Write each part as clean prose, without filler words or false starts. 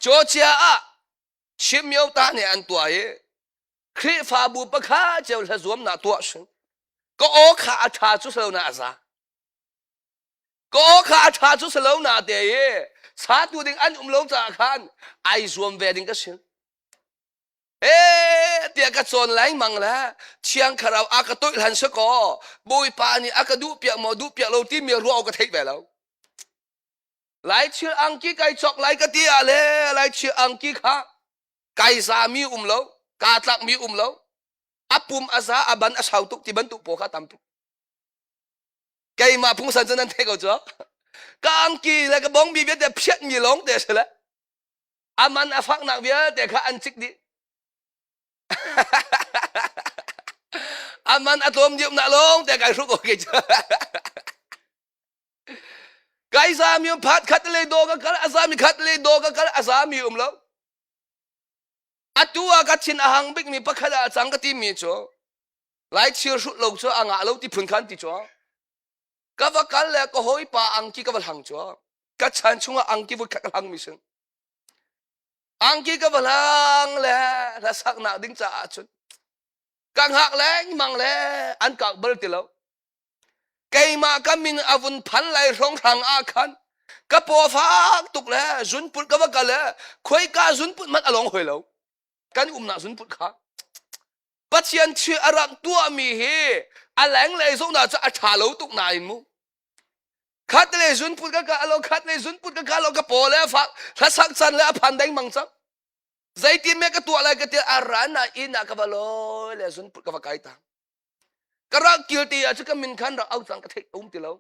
Georgia ah Chimyo ta nih an tuah i Khrihfabu pakhat cio hla zuamnak tuah sing. Ka aw kha a ṭha cu silo na a za. Ka aw kha a ṭha cu silo na te i satu ding an um lo caah khan ai zuam ve ding ka si. E tiah ka cawn lengmang le thiang thlarau a ka toih hlan si kaw Bawipa nih a ka duh piak maw duh piak lo timi ruah awk ka theih ve lo. Lai thil angki kai cawk lai ka ti ah le lai thil angki kha kai zami um lo kaa tlakmi um lo a pum a za a ban a sau tuk ti bantuk paw kha tam tuk keimah pungsan cu nan theih ko cu ka angki le ka bongbi vialte phiatmi lawng te si le a man a faknak vialte kha an cik dih a man a tlawm deuhnak lawng te kai hruk ko kei cu Kai zami um phat khat le do ka kal a zami khat le do ka kal a zami um lo. Atu ah ka thin a hang bik mi pakhat ah cang ka ti mi cu lai thil hrut lo cu a ngah lo ti phun khan ti cu ka va kal le ka hawi pa angki ka va hlang cu ka chan chungah angki vui khat ka hlang mi sin angki ka va hlang le hlasak nak ding caah cun ka hngak lengmang le an kak bal ti lo Keimah ka min a vun phan lai hrawnghrang ah khan ka paw fak tuk le zunput ka va kal le khuaika zunput hmanh a long hoi lo. Kan umnak zunput kha. Pathian thil a rak tuahmi hi a lenglei zohnak cu a ṭha lo tuk nain mu. Khat le zunput ka ka lo khat le zunput ka ka lo ka paw le a fak hlasak can le a phan dengmang cang. Zeitin me ka tuah lai ka ti a ran ah inn ah ka va lawi le zunput ka va kai ta. Ka rak kil ti ah cu ka min khan rak au cang ka theih um ti lo.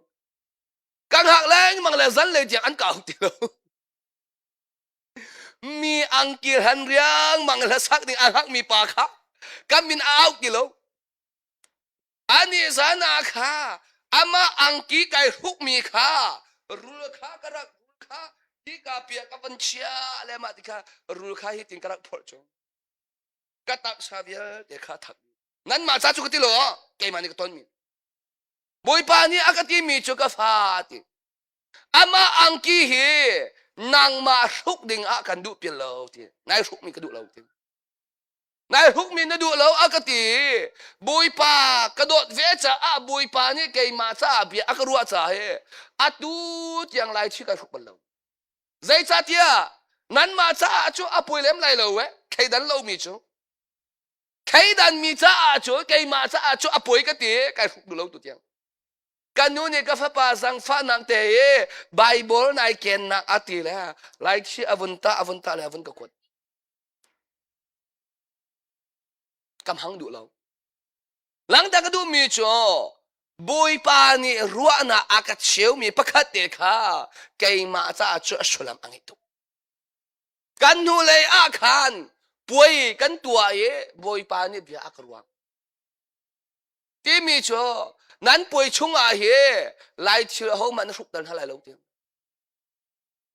Ka hngak lengmang le zan lei tiang an ka au ti lo. Mi angki hlan riangmang hlasak ding a hngak mi pa kha ka min a au ti lo. Ani zan ah kha amah angki kai hruk mi kha rul kha ka rak rul kha hi ka pia ka van chia le mah ti kha rul kha hi tin ka rak phorh cu ka taksa vialte kha thak Nanmah ca cu ka ti lo keimah nih ka tonmi. Bawipa nih a ka timi cu ka fa ti. Amah angki hi nangmah hruk ding ah kan duh pial lo ti. Nai hrukmi ka duh lo ti. Nai hrukmi na duh lo a ka ti. Bawipa ka dawt ve caah Bawipa nih keimah caah bia a ka ruah caah hi atu tiang lai thi kai hruk bal lo. Zeicahtiah nanmah caah cu a poi lem lai lo eh thleidan lomi cu. Thleidan mi caah cu keimah caah cu a poi ka ti kai hruk duh lo tu tiang. Ka nu nih ka fapa zangfahnak te i Bible nai kennak a ti le lai thi a vun ta a vun ta le a vun ka kuat. Kam hang duh lo. Langta ka duhmi cu Bawipa nih ruahnak a ka cheumi pakhat te kha keimah caah cu a sullam a ngei tuk. Kan hnulei ah khan puai kan tuah i Bawipa nih bia a ka ruang. Timi cu nan puai chungah hi lai thil ahohmanh na hrukter hna lai lo ti.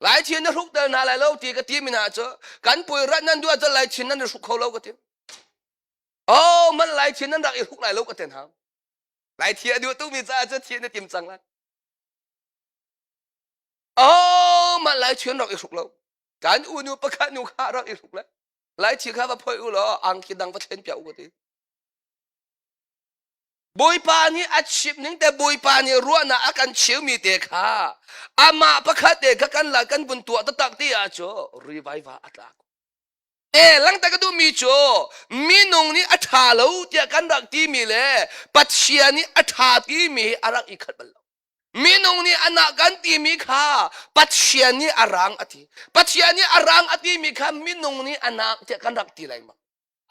Lai thil na hrukter hna lai lo ti ka ti mi hna cu kan puai rat nan duh ahcun lai thil nan i hruk kho lo ka ti. Oh man lai thil nan rak i hruk lai lo ka ti hna. Lai thil a duh tukmi caah cu thil na tim cang lai. Oh mah lai thil rak i hruk lo. Kan unu pakhat nu kha rak i hruk le lai thil kha va phoi u law angki dang va thlen piak u ka ti. Bawipa nih a chimh ning te Bawipa nih ruahnak a kan cheumi te kha amah pakhat te kha kan la kan vun tuah taktak ti ah cu revival a tlak. E langta ka duhmi cu minung nih a ṭha lo tiah kan rak timi le Pathian nih a ṭha timi hi a rak i khat bal lo. Minung nih a nak kan timi kha Pathian nih a rang a ti. Pathian nih a rang a timi kha minung nih a nak tiah kan rak ti lengmang.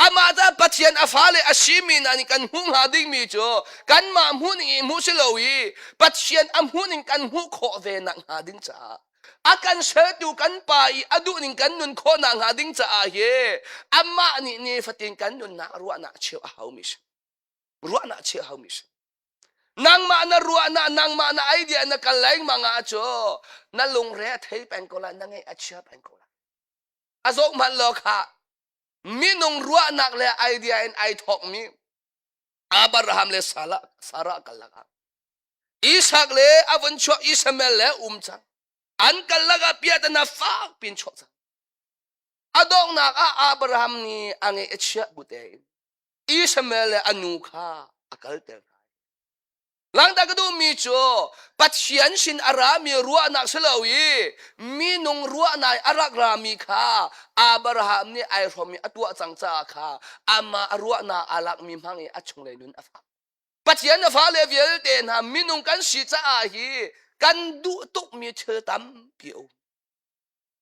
Amah ca Pathian a fale a simi hna nih kan hmuh hnga dingmi cu kanmah hmuh ning i hmuh si lo i Pathian a hmuh ning kan hmuh khawh ve nak hnga ding caah a kan sertu kan pa i a duh ning kan nun khawh nak hnga ding caah hi amah nih nifatin kan nunnak ruahnak cheu a haumi si. Ruahnak cheu a haumi si. Nangmah na ruahnak, nangmah na idea na kal lengmang ah cu na lungre a thei peng ko lai, na ngeih a chia peng ko lai. A zoh hmanh law kha minung ruahnak le idea in ai thawkmi Abraham le Sarah, Sarah kal lakah Isak le a vun chuak Ishmael le um cang. An kal lakah piahtana fak pin chuak cang. A donghnak ah Abraham nih a ngeih a chiah bu tein Ishmael le a nu kha a kalter hna. Langta ka duhmi cu Pathian sin a rami ruahnak si lo i minung ruahnak a rak rami kha Abraham nih ai hrawm i a tuah cang caah kha amah a ruahnak aa lakmi hmang i a chunglei nun a fak. Pathian a fale vialte hna minung kan si caah hi kan duh tukmi thil tampi a um.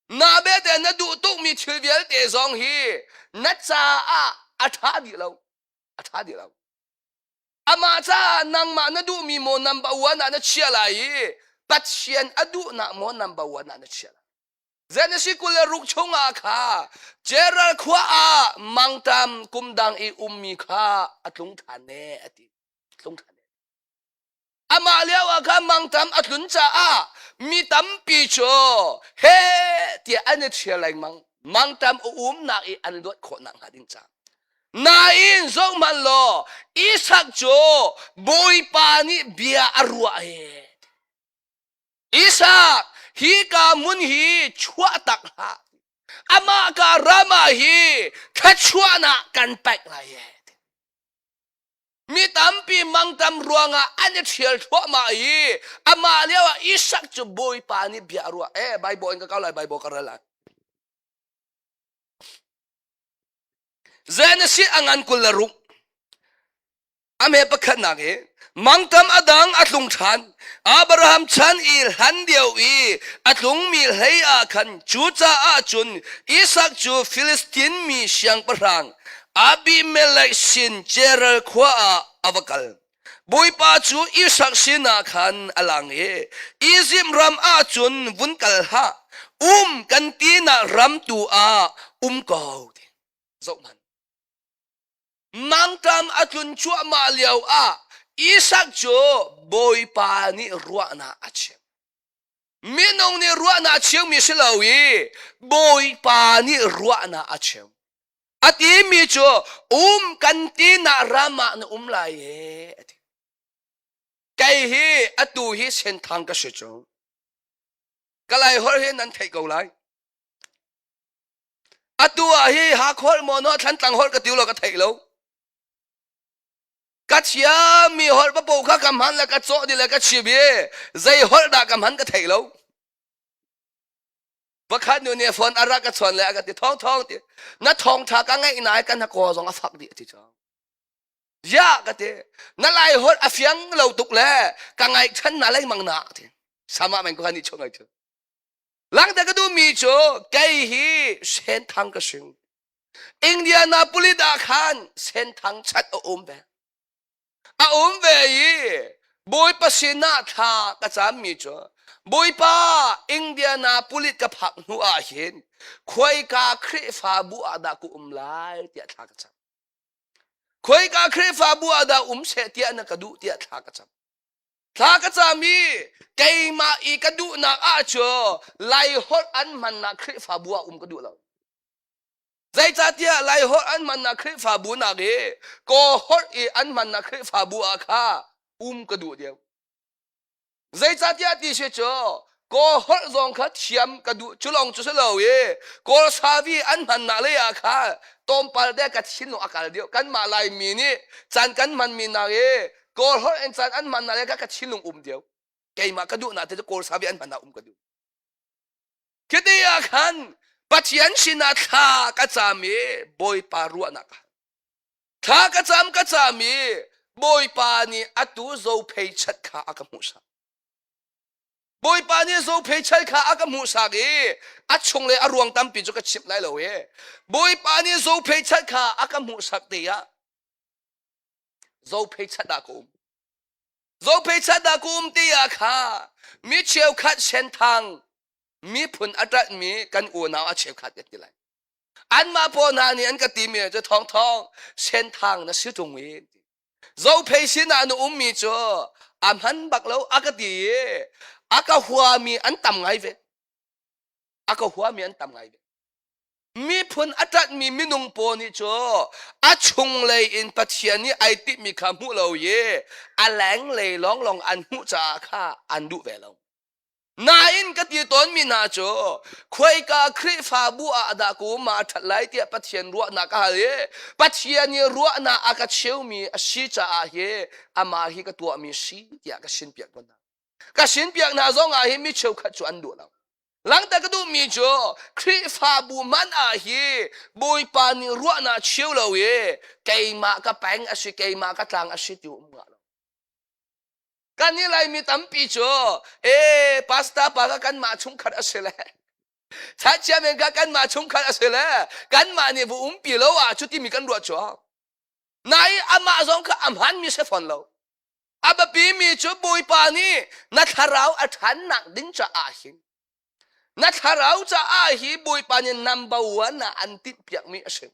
Na bete na duh tukmi thil vialte zong hi na caah a ṭha dih lo. A ṭha dih lo. Amah caah nangmah na duhmi maw number one ah na chia lai i Pathian a duhnak maw number one ah na chia lai. Genesis 26 chungah kha Gerar khua ah mangtam kum dang i ummi kha a tlung ṭhan ne a ti. Tlung ṭhan ne. Amah lio ah khan mangtam a tlun caah mi tampi cu he tiah an i ṭhial lengmang. Mangtam a umnak i an luat khawhnak hnga ding caah. Nain zohhmanh law Isak cu Bawipa nih bia a ruah i Isak hika hmun hi chuah tak hlah amah ka ram ah hi thluachuahnak kan paih lai e mi tampi mangtam ruangah an i ṭhial thluahmah i amah lio ah Isak cu Bawipa nih bia a ruah eh Bible in ka kau lai Bible ka rel lai Genesis a ngan 26 a me pakhatnak hi mangtam a dang a tlung ṭhan Abraham chan i hlan deuh i a tlungmi hlei ah khan cucaah cun Isak cu Filistin mi siangpahrang Abimelech sin Gerar khua ah a va kal. Bawipa cu Isak sinah khan a lang i Izipt ram ah cun vun kal hlah, um kan tinak ram tu ah um ko. Zohhmanh. Mangṭam a tlun cuahmah lio ah Isak cu Bawipa nih ruahnak a chimh. Minung nih ruahnak a chimmi si lo i Bawipa nih ruahnak a chim. A timi cu um kan tinak ram ah na um lai e a ti. Kei hi atu hi senthang ka si cu. Ka lai holh hi nan theih ko lai. Atu ah hi Hakholh maw no Thlantlang holh ka tiu lo ka theih lo. Ka thiammi holh papo kha ka hman le ka cawh di le ka chim i zei holh dah ka hman ka theih lo. Pakhat nu nih phone a rak ka chawn le a ka ti thawng thawng ti na thawng tha ka ngaih nai kan hakaw zong a fak dih ti cang. Ya ka ti na lai holh a fiang lo tuk le ka ngaih than na lengmang na ti. Sama men ko han ni chung ai chu. Langter ka duhmi cu kei hi senthang ka sing. Indianapolis ah khan senthang chat a um ve. A um ve i Bawipa sinah thla ka cammi cu Bawipa Indianapolis ka phak hnu ah hin khuaika Khrihfabu ah dah ka um lai tiah thla ka cam. Khuaika Khrihfabu ah dah um seh tiah na ka duh tiah thla ka cam. Thla ka cam i keimah i ka duhnak ah cu Laiholh an hmannak Khrihfabu ah um ka duh lo. Zeicahtiah Laiholh an hmannak Khrihfabu nak i Kawlholh i an hmannak Khrihfabu ah kha um ka duh deuh. Zeicahtiah ti si cu Kawlholh zong kha thiam ka duh cu lawng cu si lo i Kawl savi an hmannak lei ah kha tlawmpal te ka thinlung a kal deuh. Kanmah Laimi nih caan kan hmanmi nak i Kawl holh in caan an hman na le ka thinlung um deuh. Keimah ka duhnak te cu Kawl sabi an hman ah um ka duh. Khi ah khan Pathian sinah thla ka cam i Bawipa ruahnak thla ka cam ka cam i Bawipa nih atu zophei chat kha a ka hmuhsak. Bawipa nih zophei chat kha a ka hmuhsak i a chung le a ruang tampi cu ka chimh lai lo i Bawipa nih zophei chat kha a ka hmuhsak te ah Zophei chat ah ka um. Zophei chat ah ka um ti ah kha mi cheukhat senthang miphun a ṭanhmi kan unau a cheukhat kan ti lai. Anmah pawl hna nih an ka timi cu thawng thawng senthang na si ṭung i Zophei sinah na ummi cu a hman bak lo a ka ti i a ka huami an tam ngai ve. A ka huami an tam ngai ve. Miphun a ṭanhmi minung pawl nih cu a chunglei in Pathian nih ai timhmi kha hmuh lo i a lenglei lawnglawng an hmuh caah kha an duh ve lo. Nain ka ti tawnmi hna cu khuaika Khrihfabu ah dah ka um a ṭhat lai tiah Pathian ruahnak ka hal i Pathian i ruahnak a ka cheumi a si caah hi amah hi ka tuahmi si tiah ka sinpiak tawn hna. Ka sinpiak hna zong ah hi mi cheukhat cu an duh lo. Langhter ka duhmi cu Khrihfabu man ah hi Bawipa nih ruahnak cheu lo i keimah ka peng a si keimah ka tlang a si ti um ngah lo. Kan i Laimi tampi cu e pastor pa ka kanmah chungkhat a si le Chachia men ka kanmah chungkhat a si le kanmah nih vu umpi lo ah cu timi kan ruah cu. Nai amah zong kha a hmanmi si fawn lo. A biapimi cu Bawipa nih na thlarau a ṭhannak ding caah hin na thlarau caah hi Bawipa nih number one ah an tinhpiakmi a si.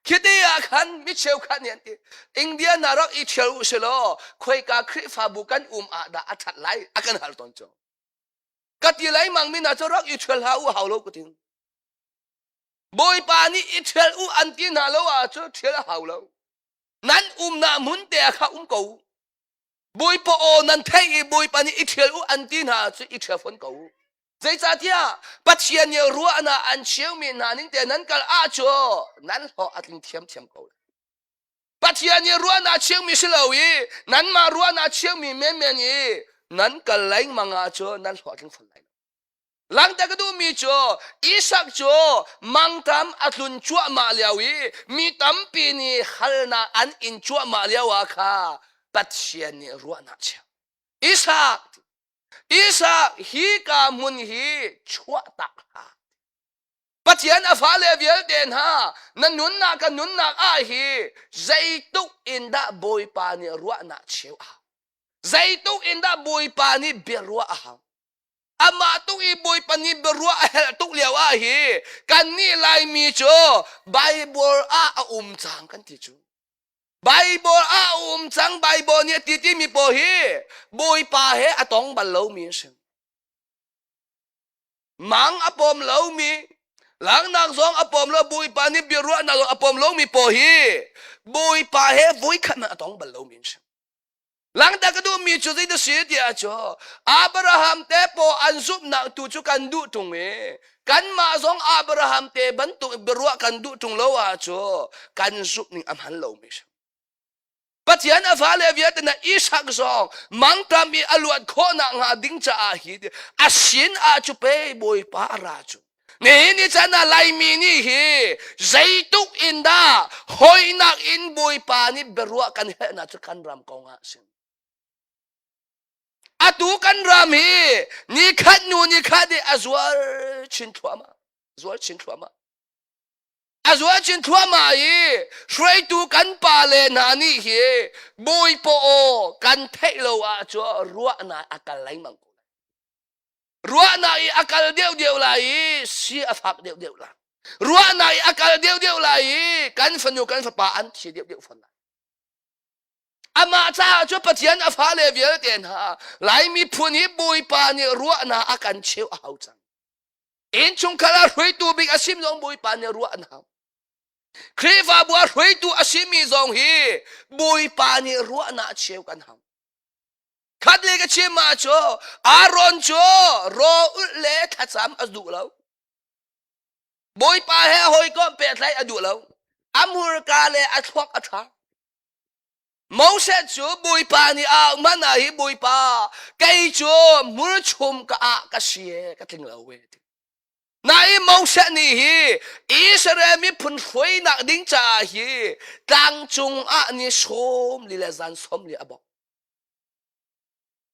Khiti ah khan mi cheukhat nih an ti India na rak i ṭhial u silaw khoika Khrihfabu kan um ah dah a ṭhat lai a kan hal tawn cu. Ka ti lengmang mi hna cu rak i ṭhial hlah u hau lo ka ti. Bawipa nih i ṭhial u an ti hna lo ahcun ṭhial a hau lo. Nan umnak hmun te ah kha um ko u. Bawipa aw nan theih i Bawipa nih i ṭhial u an ti hna ahcun i ṭhial fawn ko u. Zeicahtiah Pathian nih ruahnak an cheumi hna ning te nan kal ahcun nan hlawh a tling thiamthiam ko lai. Pathian nih ruahnak cheumi si lo i nanmah ruahnak cheumi menmen i nan kal lengmang ahcun nan hlawh a tling fawn lai lo. Langhter ka duhmi cu Isak cu mangṭam a tlun cuahmah lio i mi tampi nih halnak an in cuahmah lio ah kha Pathian nih ruahnak cheu. Isak, Isak hi ka hmun hi chuahtak hlah. Pathian a fale vialte hna na nunnak ka nunnak ah hi zeituk in dah Bawipa nih ruahnak cheu a hau. Zeituk in dah Bawipa nih biaruah a hau. Amah tuk i Bawipa nih biaruah a helh tuk lio ah hi kannih Laimi cu Bible ah a um cang kan ti cu. Bible ah a um cang Bible nih a ti timi pawl hi Bawipa he a tong bal lomi an si. Mang a pawm lomi, langnak zong a pawm lo, Bawipa nih biaruahnak zong a pawm lomi pawl hi Bawipa he voikhat hmanh a tong bal lomi an si. Langhter ka duhmi cu zeidah si tiah cu Abraham te paw an zumhnak tu cu kan duh ṭung i kanmah zong Abraham te bantuk biaruah kan duh ṭung lo ah cu kan zumh ning a hman lomi si. Pathian a fale vialte na Isak zong mangṭam i a luat khawhnak hnga ding caah hi a sin ah cu pe Bawipa a ra cu. Nihin ni chan ah Laimi nih hi zeituk in dah hawinak in Bawipa nih biaruah kan herhnak cu kan ram kong ah a si. Atu kan ram hi nikhat nu nikhat i a zual chin thluahmah, zual chin thluahmah. A zual chin thluahmah i hruaitu kan pa le hna nih hi Bawipa aw kan theih lo ahcun ruahnak a kal lengmang ko. Ruahnak i a kal deuhdeuh lai i si a fak deuhdeuh lai. Ruahnak i a kal deuhdeuh lai i kan fanu kan fapa an thi deuhdeuh fawn lai. Amah caah cu Pathian a fale vialte hna Laimi phun hi Bawipa nih ruahnak a kan cheuh a hau cang. Innchungkhar ah hruaitu bik a sim zong Bawipa nih ruah an hau. Khrihfabu ah hruaitu a simi zong hi Bawipa nih ruahnak cheu kan hau. Khat le ka chim ah cu Aaron cu raw ulh le thlacam a duh lo. Bawipa he hawikom pehtlaih a duh lo. A hmurka le a thluak a ṭha. Moses cu Bawipa nih a hman ah hi Bawipa kei cu hmurchum ka ah ka si e ka tling lo e. Nain Moses nih hi Israel miphun hruainak ding caah hi tlangcung ah ni sawm li le zan sawm li a bawk.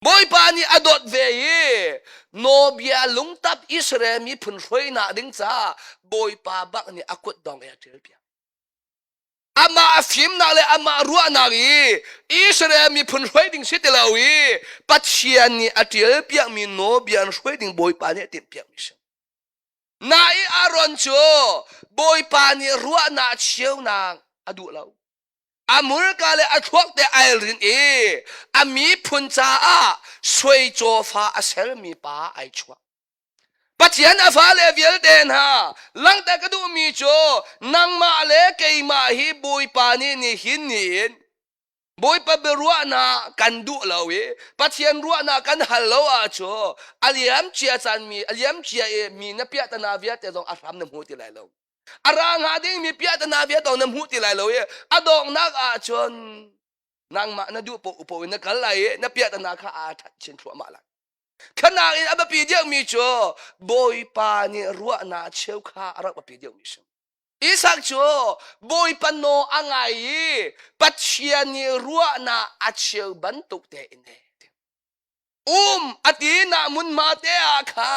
Bawipa nih a dawt ve i nawbia lungtap Israel miphun hruainak ding caah Bawipa bak nih a kut dong i a ṭial piak. Amah a fimnak le amah ruahnak i Israel miphun hruai ding si ti lo i Pathian nih a ṭial piakmi nawbia an hruai ding Bawipa nih a timh piakmi si. Nai Aaron cu Bawipa nih ruahnak cheunak a duh lo. A hmurka le a thluak te ai rin i a miphun caah sui cawfa a sermi pa ai chuah. Pathian a fale vialte hna langhter ka duhmi cu nangmah le keimah hi Bawipa nih nihin ni in. Bawipa biaruahnak kan duh lo i Pathian ruahnak kan hal lo ahcun a liam cia caan mi a liam cia i mi na piahtana vialte zong a hram na hmu ti lai lo. A ra hnga ding mi piahtana vialte na hmu ti lai lo i a donghnak ahcun nangmah na duh poh poh in na kal lai i na piahtana kha aa that chin thluahmah lai. Khanak in a biapi deuhmi cu Bawipa nih ruahnak cheu kha a rak biapi deuhmi si. Isak cu Bawipa nawl a ngai i Pathian nih ruahnak a cheu bantuk tein um a ti na munma te ah kha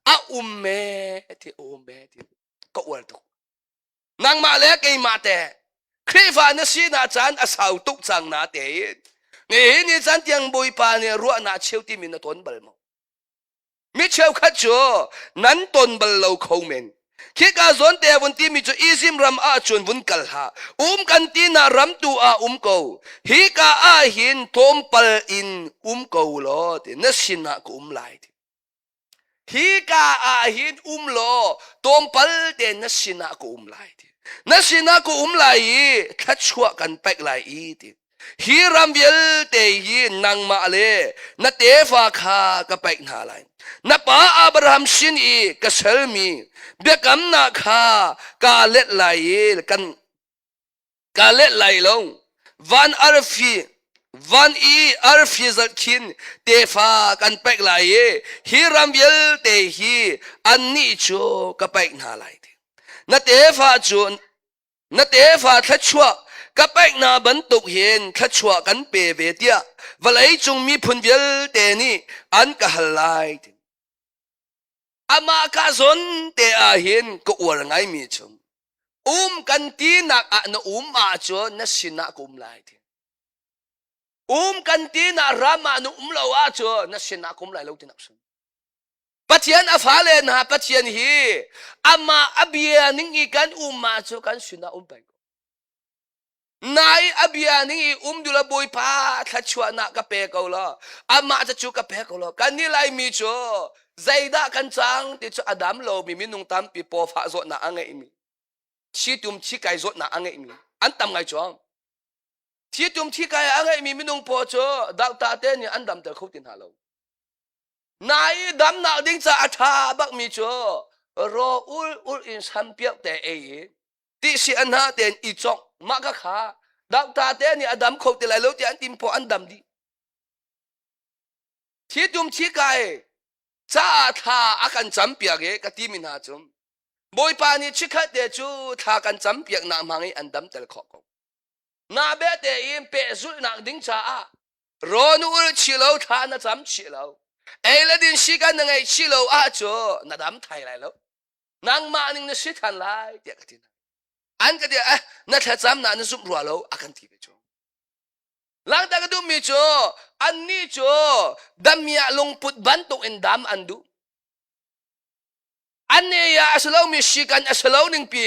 a um me ti um me ti ka uar tuk nangmah le keimah te Khrihfa na si na caan a sau tuk cang na te nihin ni caan tiang Bawipa nih ruahnak cheu timi na ton bal maw Mi cheukhat cu nan ton bal lo kho men. Khika zawn te vun timi cu Izim ram ah cun vun kal hlah. Um kan ti na ram tu ah um ko. Hika ah hin tlawmpal in um ko law ti na sinah ka um lai ti. Hika ah hin um law tlawmpal te na sinah ka um lai ti. Na sinah ka um lai i thluachuah kan pek lai i ti. Hi ram vialte hi nangmah le na tefa kha ka paih hna lai. Na pa Abraham sin i ka sermi biakamnak kha kaa let lai i kan kaa let lai lo. Van arfi van i arfi zat khin tefa kan paih lai i hi ram vialte hi annih cu ka paih hna lai. Na tefa cu Na tefa thluachuah ka pek hna bantuk hin thluachuah kan pe ve tiah vawleicung miphun vialte nih an ka hal lai. Amah ka zawn te ah hin ka uar ngaimi cu um kan tinak ah na um ahcun na sinah ka um lai ti. Um kan tinak ram ah na um lo ahcun na sinah ka um lai lo tinak si. Pathian a fale hna Pathian hi amah a bia ning i kan um ah cu kan sinah um peng ko. Nai a bia ning i um dula Bawipa thluachuahnak ka pe ko law amah cu ka pe ko law kan nih Laimi cu zeidah kan cang ti cu a dam lomi minung tampi pawfah zawtnak a ngeihmi thitum thikai zawtnak a ngeihmi an tam ngai cuang thitum thikai a ngeihmi minung paw cu doctor te nih an damter kho ti hna lo Nai damnak ding ca a ṭha bakmi cu raw ul ul in sampiak te ei i tihsi a hna tein i cawk mah ka kha doctor te nih a dam kho ti lai lo tiah an tim pawh an dam dih. Thitum thikai caah thla a kan campiak i ka timi hna cu Bawipa nih chikkhat te cu thla kan campiak nak hmang i an damter khawh ko. Na bia tein pehzulhnak ding caah Rawn ul chih lo thla na cam chih lo. Ei le din si kan na ngeih chih lo ahcun na dam thai lai lo. Nangmah ning na si than lai tiah ka ti hna. An ka ti eh na thlacam na na zumh rua lo a kan ti ve cu. Langta ka duhmi cu annih cu damiah lungput bantuk in dam an duh. An ne ah a si lomi sikan a si lo ning pi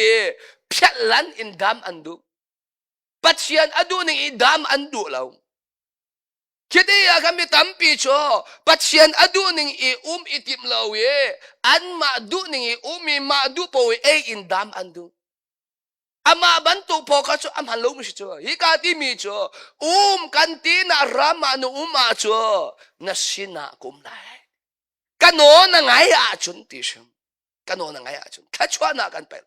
phiat lan in dam an duh. Pathian a duh ning i dam an duh lo. Khiti ah kan mi tampi cu Pathian a duh ning i um i timh lo i anmah duh ning i um i mah duh po i ei in dam an duh. Amah bantuk paw kha cu a hman lo mi si cu. Hika timi cu um kan ti na ram ah na um ah cu na sinah ka um lai. Ka naw na ngai ahcun ti hrim. Ka naw na ngai ahcun thluachuahnak kan pek.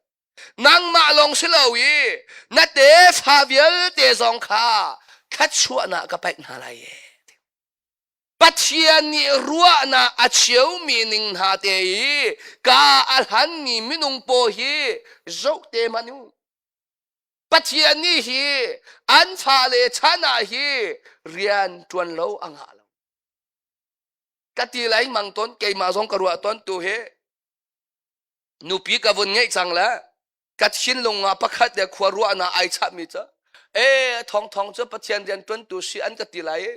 Nangmah lawng si lo i na tefa vialte zong kha thluachuahnak ka pek hna lai e. Pathian nih ruahnak a cheumi ning hna te i ka a hlanmi minung paw hi zoh te hmanh u. Pathian nih hi an fale chan ah hi rian ṭuan lo a ngah lo. Ka ti lai mang tawn keimah zong ka ruah tawn tu hi nupi ka vun ngeih cang le ka thinlung ah pakhat le khua ruahnak ai chahmi cu e thong thong cu pathian rian tuantu si an ka ti lai i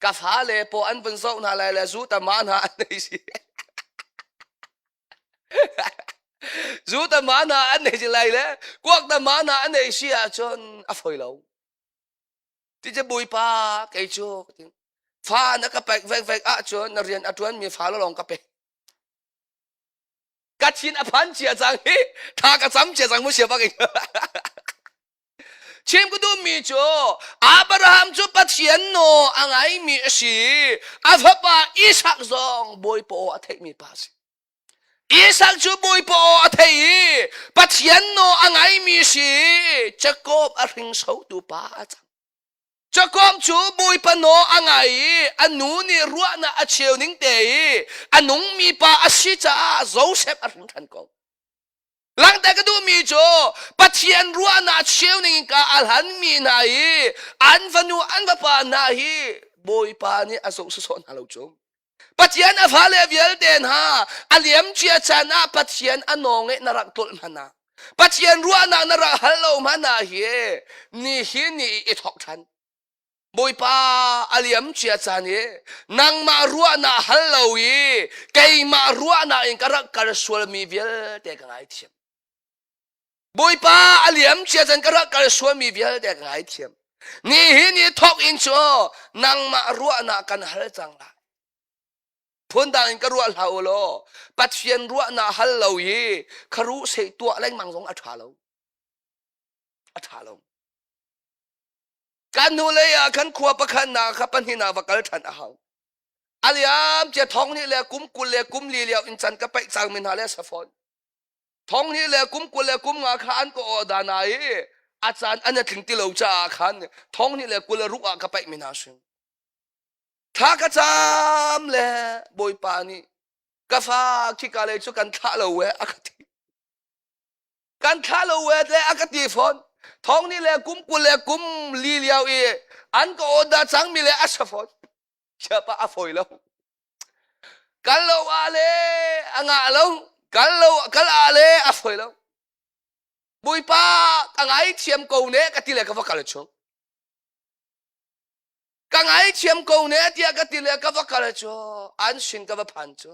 ka fale paw an vun zoh hna lai le zu ta ma hna an nei si zu ta ma hna an nei si lai le kuak ta ma hna an nei si ahcun a foi lo ti cu bawipa kei cu fa na ka pek vek vek ahcun na rian a tuan mi fa lawng ka pek ka thin a phan cia cang hi tha ka cam cia cang mu sia bak in. Chim ka duhmi cu Abraham cu Pathian naw a ngaimi a si. A fapa Isak zong Bawipa aw a theihmi pa a si. Isak cu Bawipa aw a thei i Pathian naw a ngaimi a si. Jakob a hringsotu pa a cang. Jakob cu Bawipa naw a ngai i a nu nih ruahnak a cheu ning te i a nungmi pa a si caah Joseph a hring ṭhan ko. Langhter ka duhmi cu Pathian ruahnak cheu ning in ka a hlanmi hna hi an fanu an fapa hna hi Bawipa nih a zoh sawsawh hna lo cu. Pathian a fale vialte hna a liamcia caan ah Pathian a nawlngeih na rak tlolh hmanh ah Pathian ruahnak na rak hal lo hmanh ah hi nihin ni i thawk ṭhan. Bawipa a liam cia caan i nangmah ruahnak hal lo i keimah ruahnak in ka rak kal sualmi vialte ka ngaithiam. Bawipa a liam cia caan ka rak kal sualmi vialte ka ngaithiam. Nihin i thawk in cu nangmah ruahnak kan hal cang lai. Phundang in ka ruah hlah u law Pathian ruahnak hal lo i kharuh seh tuah lengmang zong a ṭha lo. A ṭha lo. Kan hnulei ah khan khua pakhat nak kha pahnih va kal ṭhan a hau. A liam cia thong nih le kum 20 le kum 40 lio in can ka paih cangmi hna le safawn. Thong nih le kum 20 le kum 5 kha an ka aw dana i a caan an a tling ti lo caah khan thong nih le 26 ah ka paih mi hna si. Thla ka cam le Bawipa nih ka fa khika lei cu kan thlah lo e a ka ti. Kan thlah lo e le a ka ti fawn. Thong ni le kum 20 le kum 40 lio i an ka order cangmi le a sa fawn. Siapa a fawi lo. Kal lo ah le a ngah lo. Kal lo kal ah le a fawi lo. Bawipa ka ngaithiam ko ne ka ti le ka va kal chung. Ka ngaithiam ko ne tiah ka ti le ka va kal cu an sin ka va phan cu.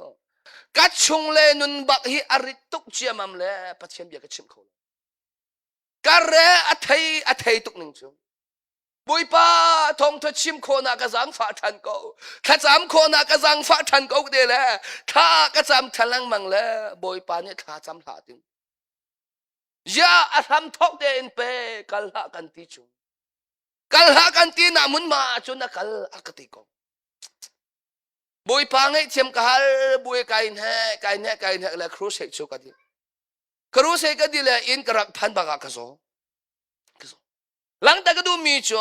Ka chung le nun bak hi a rit tuk ciamam le Pathian bia ka chim kho lo. Ka re a thei a thei tuk ning cu. Bawipa thawngtha chim khawhnak ka zaangfah ṭhan ko. Thlacam khawhnak ka zaangfah ṭhan ko te le thla ka cam ṭhan lengmang le Bawipa nih thla cam hlah ting. Ya a hram thawk tein pe kal hlah kan ti cu. Kal hlah kan ti na mun ma cun a kal a ka ti ko. Bawipa ngaihthiam ka hal buai kai hne kai hne kai hne le crusade cu ka ti. Crusade ka ti le inn ka rak phan bak ah ka zaw. Ka zaw. Langta ka duhmi cu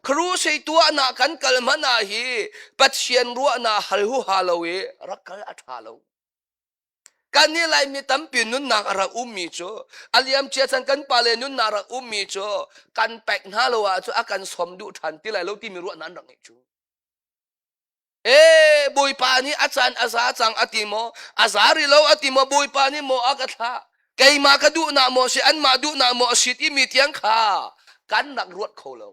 crusade tuahnak kan kal hmanh ah hi Pathian ruahnak hal huha lo i rak kal a ṭha lo. Kan nih Laimi tampi nunnak a rak ummi cu a liamcia chan kan pale nunnak rak ummi cu kan pek hna lo ahcun a kan sawm duh ṭhan ti lai lo timi ruahnak an rak ngeih cu. Ee Bawipa nih a caan a za cang a ti maw? A za rih lo a ti maw? Bawipa nih maw a ka thlah? Keimah ka duhnak maw si anmah duhnak maw a si timi tiang kha kan rak ruat kho lo.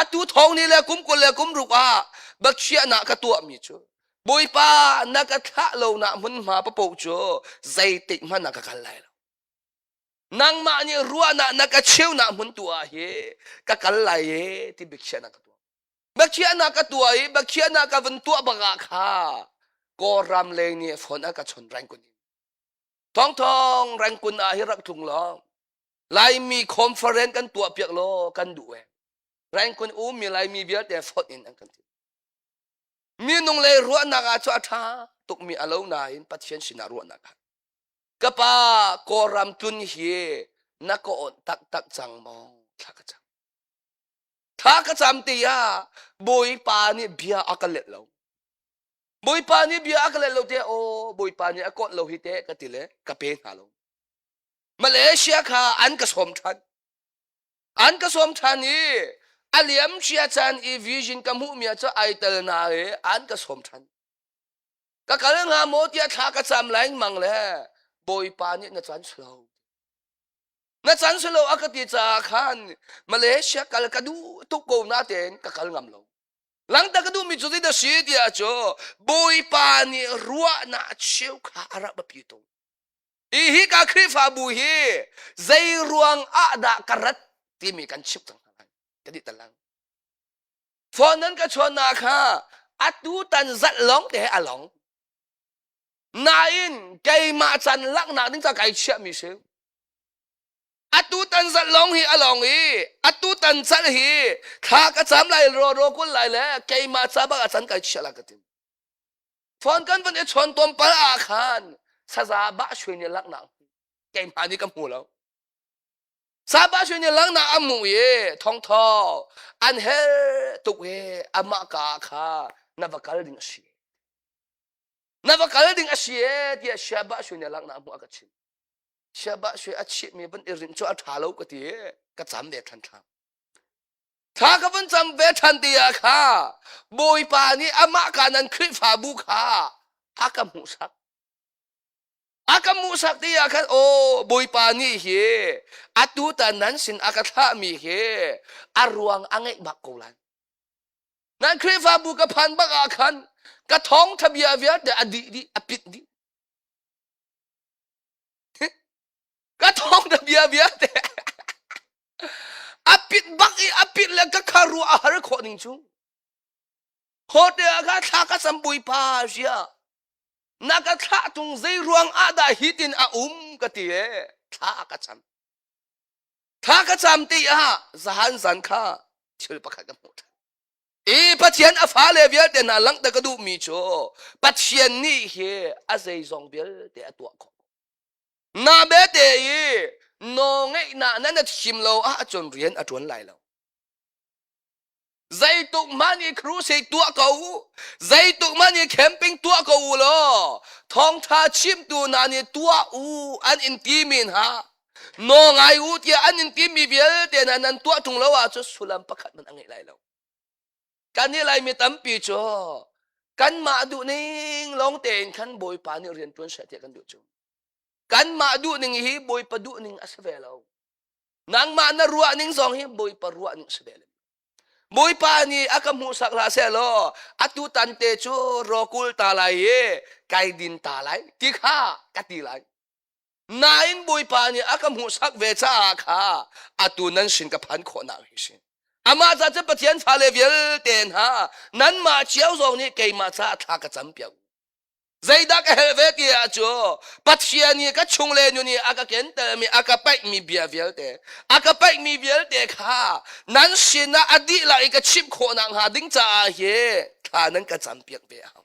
Atu thong ni le kum 20 le kum 60 ah biakhiahnak ka tuahmi cu Bawipa na ka thlah lo nak hmunhma papoh cu zeitik hmanh ah ka kal lai lo. Nangmah nih ruahnak na ka cheunak hmun tu ah hi ka kal lai e ti biakhiahnak ka tuah. Biakhiahnak ka tuah i biakhiahnak ka vun tuah bak ah kha Kawlram lei nih phone a ka chon Rangoon in. Thawngthawng Rangoon ah hi rak tlung law Laimi conference kan tuah piak law kan duh e. Rangoon ummi Laimi vialte phone in an kan ti. Minung lei ruahnak ah cu a ṭha tukmi a lo nain Pathian sinah ruahnak ah. Ka pa Kawlram tlun hi na ka awnh taktak cang maw? Thla ka cam. Thla ka cam ti ah Bawipa nih bia a ka let lo. Bawipa nih bia a ka let lo te aw Bawipa nih a kawt lo hi te ka ti le ka pe hna lo. Malaysia kha an ka sawm ṭhan. An ka sawm ṭhan i a liam cia caan i vision ka hmuhmi ah cu ai tel na i an ka sawm ṭhan. Ka kal hnga maw tiah thla ka cam lengmang le Bawipa nih na caan si lo. Na caan si lo a ka ti caah khan Malaysia kal ka duh tuk ko natein ka kal ngam lo. Langta ka duhmi cu zeidah si tiah cu Bawipa nih ruahnak cheu kha a rak biapi tuk. Hi hi ka Khrihfabu hi zei ruang ah dah ka rat timi kan chim cang hna lai. Ka dih talang. Phone nan ka chawnnak kha atu tan zalh lawng te a long. Nain keimah can laknak ding ca kai chiahmi si. Atu tan zat lawng hi a lawng i atu tan cal hi thla ka cam lai ro ro kul lai le keimah ca bak ah can kai chia la ka tim. Phone kan van i chawn tom pal ah khan saza bah shui ni laknak keimah nih ka hmu lo. Saba shui ni laknak a mu i thong tho an hel tuk i amah ka kha na va kal ding a si. Na va kal ding a si e tiah Shaba shui ni laknak hmu a ka chim. Chiabah sui a chihmi van i rinh cu a ṭha lo ka ti i ka cam ve ṭhan thla. Thla ka van cam ve ṭhan ti ah kha Bawipa nih amah ka nan Khrihfabu kha a ka hmuhsak. A ka hmuhsak ti ah khan aw Bawipa nih hi atu tan nan sin a ka thlahmi hi a ruang a ngeih bak ko lai. Nan Khrihfabu ka phan bak ah khan ka thawngṭha bia vialte a dih dih a pit dih. Ka thawng na bia vialte a pit bak i a pit le ka kha ruah a har khawh ning cu. Hote ah kha thla ka cam Bawipa sia na ka thlah tung zei ruang ah dah hitin a um ka ti e thla ka cam. Thla ka cam ti ah zahan zan kha thil pakhat ka hmuh ṭhan. I Pathian a fale vialte hna langhter ka duhmi cu Pathian nih hi a zeizong vialte a tuah khawh. Na bete i nawlngeihnak nan a thim lo ahcun rian a ṭuan lai lo. Zeituk hmanh i crusade tuah ko u, zeituk hmanh i camping tuah ko u law thawngṭha chimtu hna nih tuah u an in timi hna nawl ngai u tiah an in timi vialte hna nan tuah ṭung lo ahcun sullam pakhat hmanh a ngei lai lo. Kan i Laimi tampi cu kanmah duhning lawng tein khan Bawipa nih rian ṭuan seh tiah kan duh cu. Kanmah duhning hi Bawipa duhning a si ve lo. Nangmah na ruahning zong hi Bawipa ruahning a si ve lo. Bawipa nih a ka hmuhsak hlah seh law atu tan te cu rawkul ta lai i kai din ta lai ti kha ka ti lai. Nain Bawipa nih a ka hmuhsak ve caah kha atu nan sin ka phan khawhnak hi si. Amah ca cu Pathian fale vialte hna nanmah cio zong nih keimah caah thla ka cam piak. Zeidah ka helh ve ti ah cu Pathian nih ka chung le nu nih a ka kentermi a ka paihmi bia vialte a ka paihmi vialte kha nan sinah a dihlak i ka chimh khawhnak hnga ding caah hi thla nan ka cam piak ve a hau.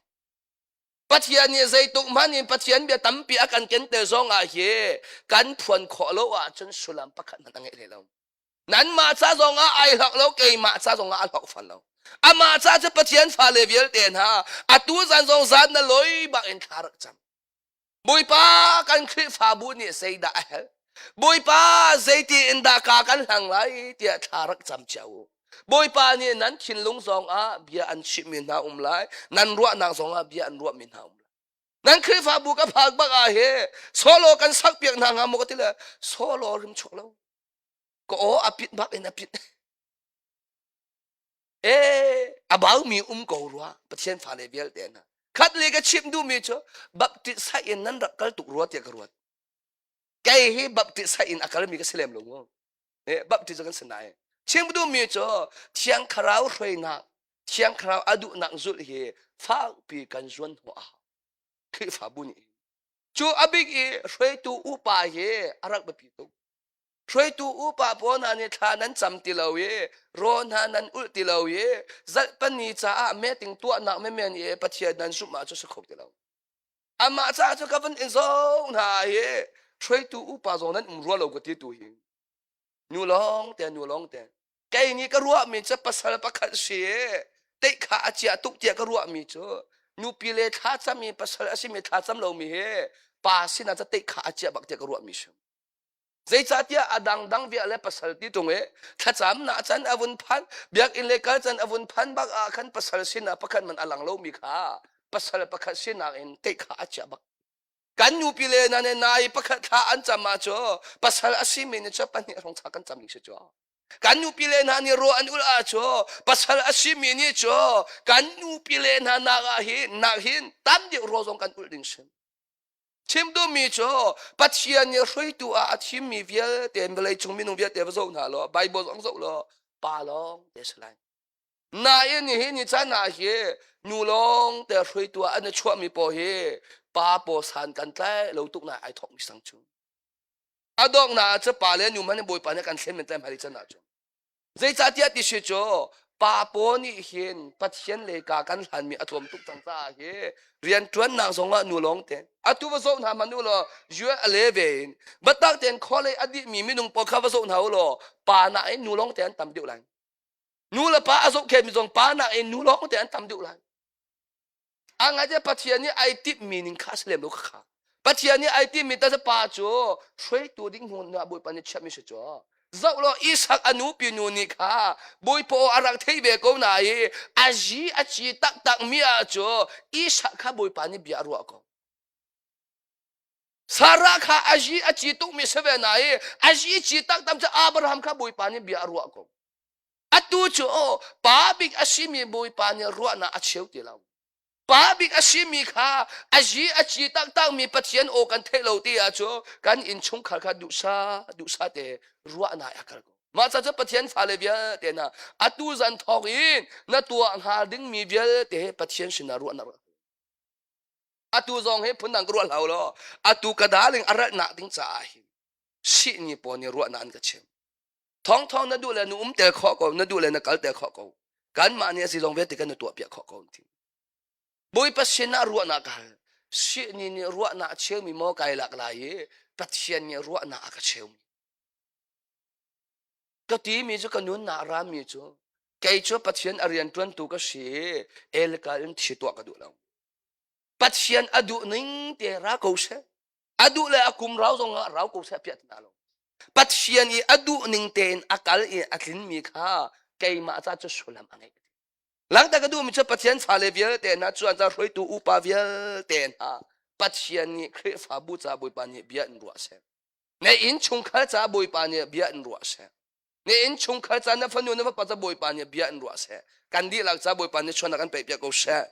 Pathian nih zeituk hmanh in Pathian bia tampi a kan kenter zong ah hi kan phuan khawh lo ahcun sullam pakhat hmanh a ngei hlei lo. Nanmah ca zong ah ai hlok lo, keimah ca zong ah a hlok fan lo. Amah ca cu Pathian fale vialte hna atu zan zong zan na loi bak in thla rak cam. Bawipa kan Khrihfabu nih zeidah a helh? Bawipa zeiti in dah ka kan hlang lai tiah thla rak cam cio u. Bawipa nih nan thinlung zong ah bia an chimhmi hna um lai, nan ruahnak zong ah bia an ruahmi hna um lai. Nan Khrihfabu ka phak bak ah he solo kan sak piak hna hnga maw ka ti le solo rim chuak lo. Ka aw a pit bak in a pit. Ee, a baumi um ko rua Pathian fale vialte hna. Khat le ka chimh duhmi cu baptist sai in nan rak kal tuk rua tiah ka ruat. Kei hi baptist sai in a kalmi ka si lem lo mu. Eh, baptist kan si nai. Chim duhmi cu Thiang Thlarau hruainak, Thiang Thlarau a duhnak zulh hi fakpi kan zuan hnawh a hau. Khrihfabu nih. Cu a bik i hruaitu upa hi a rak biapi tuk. Hruaitu upa pawl hna nih thla nan cam ti lo i raw hna nan ulh ti lo i zarhpini caah meeting tuahnak menmen i Pathian nan zumh ahcun si kho ti lo. Amah caah cu ka van in zong hna hi hruaitu upa zong nan um rua lo ka ti tu hi. Nu lawng te nu lawng te. Kei nih ka ruahmi cu pasal pakhat si i teih kha a chia tuk tiah ka ruahmi cu nupi le thla cam i pasal a simi thla cam lomi hi pa sinah ca teih kha a chia bak tiah ka ruahmi si. Zeicahtiah a dangdang vial le pasal ti ṭung i thlacamnak can a vun phan, biakinn le kal can a vun phan bak ah khan pasal sinah pakhat man a lang lomi kha pasal pakhat sinak in teih kha a chiah bak. Kan nupi le na ne nai pakhat thla an cam ah cu pasal a simi nih cu pahnih hrawng thla kan cam ding si cu. Kan nupi le hna nih ruah an ulh ah cu pasal a simi nih cu kan nupi le hna nak ah hin nak hin tam deuh ruah zong kan ulh ding si. Chim duhmi cu Pathian nih hruaitu ah a thimmi vialte vawleicung minung vialte va zoh hna law Bible zong zoh law pa lawng te si lai. Nain nihin ni caan ah hi nu lawng te hruaitu ah an i chuahmi paw hi pa paw san kan tlai lo tuk nai ai thawkmi sang cu. A donghnak ah cu pa le nu hmanh Bawipa nih kan thlen men tlai hmai chan ahcun. Zeicahtiah ti si cu pa paw nih hin Pathian le ka kan hlanmi a tlawm tuk cang caah hi rianṭuannak zongah nu lawng te atu va zoh hna hmanh u law US a le ve in biatak tein khualei a dihmi minung pawl kha va zoh hna u law pa nakin nu lawng te an tam deuh lai. Nu le pa a zohkhenmi zong pa nakin nu lawng te an tam deuh lai. A ngai Pathian nih ai timhmi ning kha a si lem lo kha. Pathian nih ai timhmi ta pa cu hruaitu ding hmun ah Bawipa nih chiahmi si cu. Zoh law Isak a nupi nu nih kha Bawipa aw a rak thei ve ko na i a zi a ci taktak mi ah cu Isak kha Bawipa nih bia a ruah ko. Sarah kha a zi a ci tukmi si ve na i a zi ci taktak cu Abraham kha Bawipa nih bia a ruah ko. Atu cu aw pa bik a simi Bawipa nih ruahnak a cheu ti lo. Pa bik a simi kha a zi a ci taktakmi Pathian aw kan theih lo ti ahcun kan innchungkhar kha duhsah duhsah te ruahnak a kal ko. Mah ca cu Pathian fale vialte hna atu zan thawk in na tuah hnga dingmi vialte Pathian sinah ruahnak rak Atu zong hi phundang ka ruah hlah law atu ka darling a ralhnak ding caah hin sihni pawl nih ruahnak an ka chim. Thawngthawng na duh le na um tel khawh ko, na duh le na kal tel khawh ko. Kanmah nih a zilong vialte kan na tuah piak khawh ko ti. Bawipa sinah ruahnak ka hal. Sihni nih ruahnak a cheumi maw kai lak lai i Pathian nih ruahnak a ka cheumi. Ka timi cu ka nunnak rami cu kei cu Pathian a rian ṭuantu ka si i elkal in thi tuah ka duh lo. Pathian a duh ning te ra ko seh. A duh le a kum rau zong ah rau ko seh piah tina lo. Pathian i a duh ning tein a kal i a tlinmi kha keimah ca cu sullam a ngei. Langta ka duhmi cu Pathian fale vialte hna cu an ca hruaitu upa vialte hna Pathian nih Khrihfabu ca Bawipa nih bia in ruah seh. Na inn chungkhar ca Bawipa nih bia in ruah seh. Na inn chungkhar ca na fanu na fapa ca Bawipa nih bia in ruah seh. Kan dihlak ca Bawipa nih chuan kan peih piak ko seh.